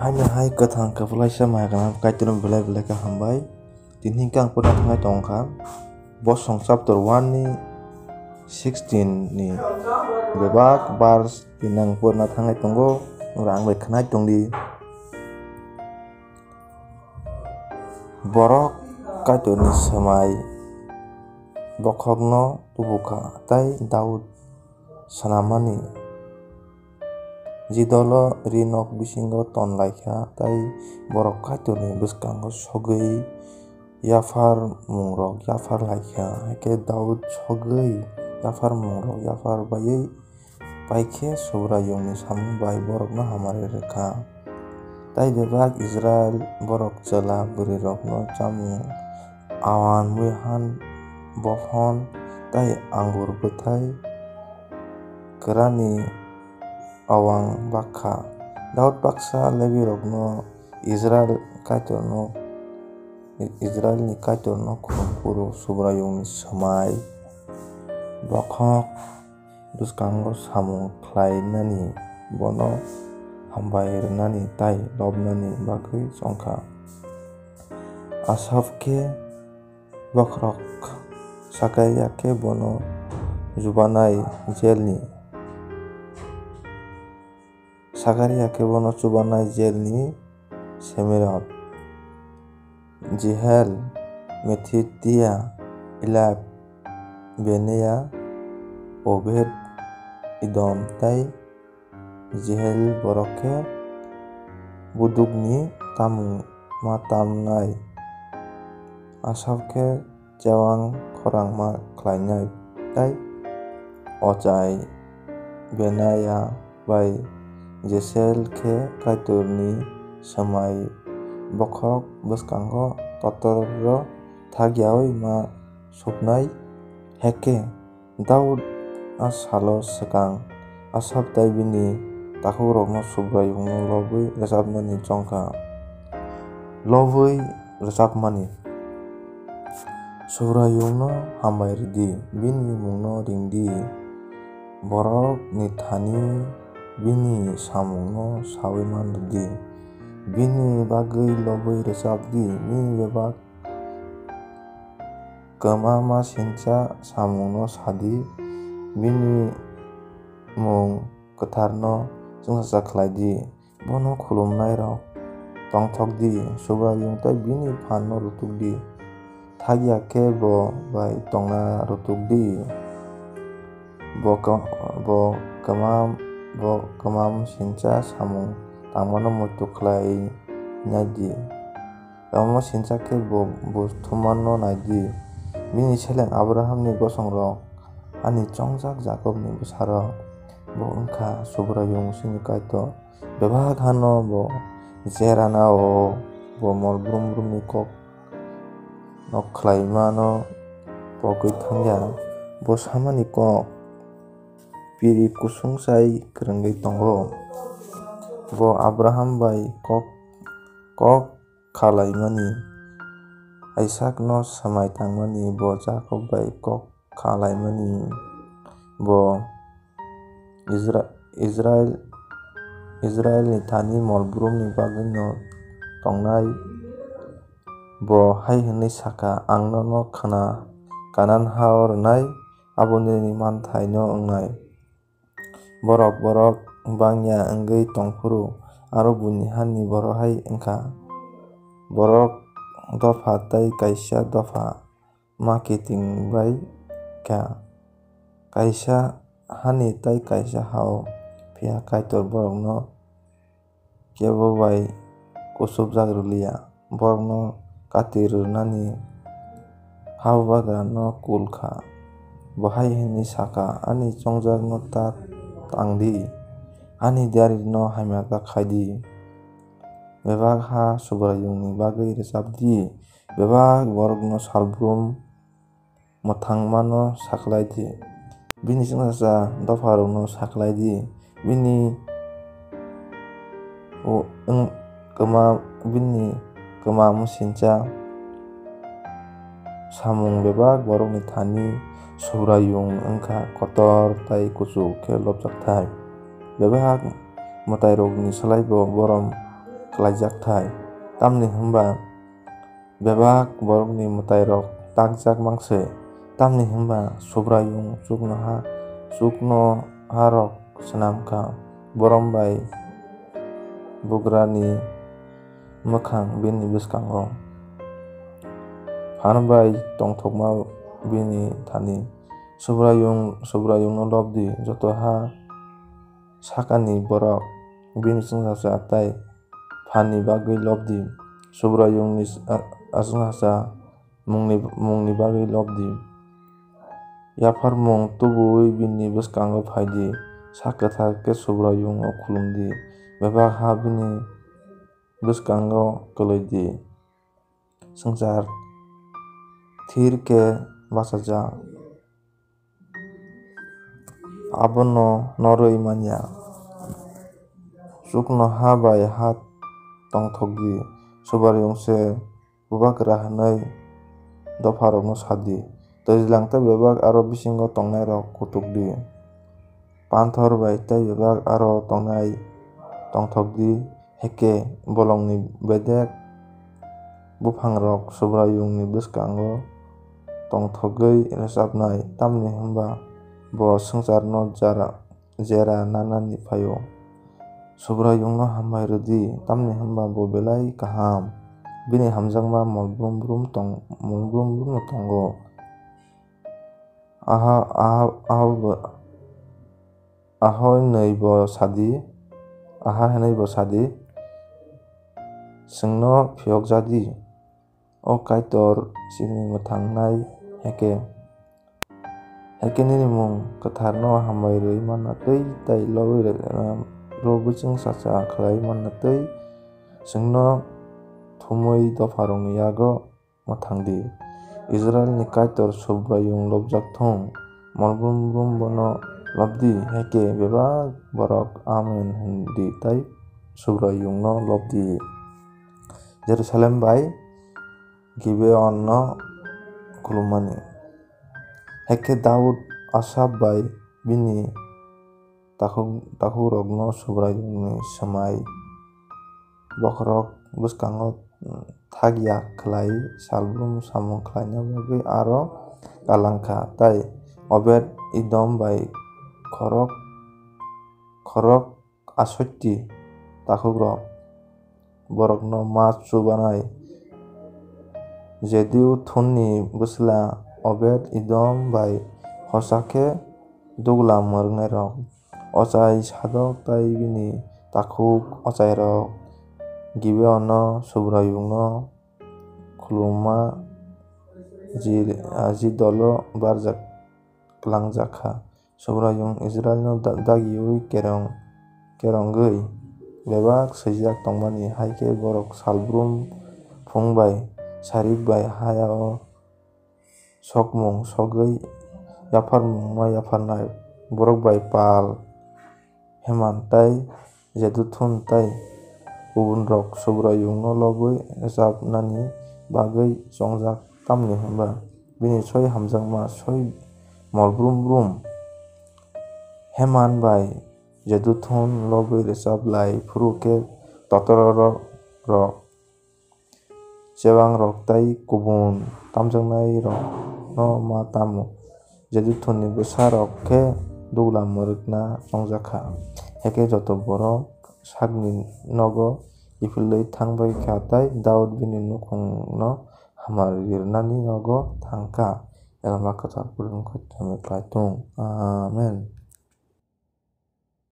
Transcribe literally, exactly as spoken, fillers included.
Haino hai kwthang kwplaisa maya gwnang Kaitorno belai belai khe hambai. Tini hwnkhe ang porna thangwi tongkha. Bosong chapter one ni sixteen ni bebak verse tini ang porna thangwi tongo. Ora ang bai khwnai tongdi. Borok Kaitorni swmai bokhokno tubukha, tei Daud swnamani jidolo ri nok bisingo ton laikha, tei borok Kaitorni bwskango sogwi yapharmungrok yaphar laikha. Hakhe Daud sogwi yapharmungrok yaphar baiwi pai khe Subraiyungni samung bai borokno hamari rwkha. Tei bebak Israil borok chwla bwrwirokno chamung auan, muihan, bophon tei angur bwthai kwrani auang bakha. Daud baksa Lebirokno Israil Kaitorno, Israilni Kaitorno khulum phuru Subraiyungni swmai bokhok bwskango samung khlainani, bono hambai rwnani tei lobnani bagwi chongkha. Asaph khe bokhorok, Sakaria khe bono chubanai jelni, Sakaria khe bono chubanai jelni Semirot, Jehel, Methitia, Eliab, Benaia, Obed Edom tei Jehel borok khe budukni tamung ma tamnai. Asaph khe chewang khorang ma khlainai tei ochai Benaia bai Jesiel khe Kaitorni swmai bokhok bwskango totoro thakyaui ma supnai. Hakhe Daud a salo swkang Asaph tei bini takhukrokno Subraiyungno lobwi rwchapmani chongkha. Lobwi rwchapmani. Subraiyungno hambai rwdi, bini mungno ringdi, borokni thani bini samungno saui man rwdi, bini bagwi lobwi rwchapdi, bini bebak kwma ma sincha samungno sadi, bini mung kwtharno chwngsacha khlaidi. Bono khulumnairok tongthokdi, Subraiyung tei bini phanno rutukdi. Thakya khe bo bai tongna rutukdi. Bo kw-, bo kwmam, bo kwmam sincha samung tangmano muitu khlai naidi. Kwmamo sincha khe bo buj thumanno naidi. Bini seleng Abrahamni bosongrok, ani chongjak Jakobni bwsarok. Bo wngkha Subraiyung chini Kaitor. Bebak hano bo cherana-o bo mol brum brumni kok nok khlaimano pogwi thangya. Bo samani kok piri kusung sai kwrwngwi tongo. Bo Abraham bai kok, kok khalaimani, Isakno swmai tangmani, bo Jakob bai kok khalaimani, bo Isra-, Israil, Israilni thani mol brumni bagwino tongnai. Bo hai hwnwi sakha, "Ang nono khwna Kanan ha-o rwnai, aboni manthai'-no wngnai." Borok, borok bangya wngwi tongphuru, aro buini hani borok hai wngkha. Borok dopha tei kaisa dopha ma kiting bai kha. Kaisa hani tei kaisa ha-o, phiya Kaitor borokno kebo bai kuchukjak rwliya. Borokno kati rwnani habugrano kul kha. Bo hai hwnwi sakha, "Ani chongjakno ta tangdi, ani diarirokno hamya ta khaidi." Bebak ha Subraiyungni bagwi rwchapdi, bebak borokno salbrum mwthangmano sakhlai di. Bini chwngsacha dopharokno sakhlai di. Bini o-, wng-, kwma-, bini kwma mwsingcha samung bebak borokni thani Subraiyung wngkha, kotor tei kuchuk khe lobjakthai. Bebak mwtairokni slai bo borom khlaijakthai, tamni hwnba bebak borokni mwtairok takjak mang se. Tamni hwnba Subraiyung chuknoha, chuknoharok snam kha, borom bai bugrani mwkhang bini bwskango phan bai tongthokma bini thani. Subraiyung, Subraiyungno lob di, joto ha sakani borok bini chwngsacha tei phanni bagwi lob di. Subraiyungni a-, achwngsacha mungni, mungni bagwi lob di. Yapharmung tubui bini bwskango phai di, sak kwthar khe Subraiyungo khulum di, bebak ha bini bwskango kwlwi di. Swngchar thir khe bachajak, abono norwi man ya. Chuknoha bai ha tongthok di, Subraiyung se Bubagra hwnwi dopharokno sa di, twijlang tei bebak aro bisingo tongnairok kutuk di. Panthor bai tei bebak aro tongnai tongthok di, heke bolongni bedek buphangrok Subraiyungni bwskango tongthogwi rwchapnai, tamni hwnba bo swngcharno jara, jera nanani phaio. Subraiyungno hambai rw di, tamni hwnba bo belai kaham, bini hamjakma mol brum brum tong-, mol brum brumno tongo. Aha, aha, aha bo, aha hwnwi bo sa di, aha hwnwi bo sa di, chwngno phiyok ja di, o Kaitor chini mwthangnai heke. Heke nini mung kwtharno hambai rwui manna twi tei lobwi rw-, rwui chwngsacha khlaiwi manna twi chwngno thumwi dopharokni yago mwthang di. Israilni Kaitor Subraiyung lobjak thung, mol brum brum bono lob di, heke bebak borok Amen hwn di tei Subraiyungno lob di. Jerusalem bai Gibeonno khulummani. Heke Daud Asap bai bini takhuk-, takhukrokno Subraiyungni swmai bokhorok bwskango thak ya khlai salbrum samung khlaina bagwi aro kalangkha, tei Obed Edom bai khorok, khorok asotti takhukrok borokno ma chubanai. Jeduthunni bwsla Obed Edom bai hosa khe duglam mwrwknairok. Ochai Sadok tei bini takhuk ochairok Gibeono Subraiyungno khulumma ji-, jidolo barjak, klangjak kha. Subraiyung Israilno da-, dagiui kerong, kerongwi bebak swijak tongmani hai khe borok salbrum phung bai sarik bai hayao sokmung sogwi yapharmung ma yapharnai borok bai Pal, Heman tei Jeduthun tei kubunrok Subraiyungno lobwi rwchapnani bagwi chongjak, tamni hwnba bini soi hamjakma soi mol brum brum. Heman bai Jeduthun lobwi rwchap lai phuru khe totororok rok, chebangrok tei kubun tamjaknairokno ma tamo. Jeduthunni bwsarok khe duglam mwrwkna chongjak kha. Heke joto borok sakni nogo kiphilwi thang bai kha tei Daud bini nukhungno hamari rwnani nogo thang kha. Elma kwchar puruni kaitor khlai thung. Amen.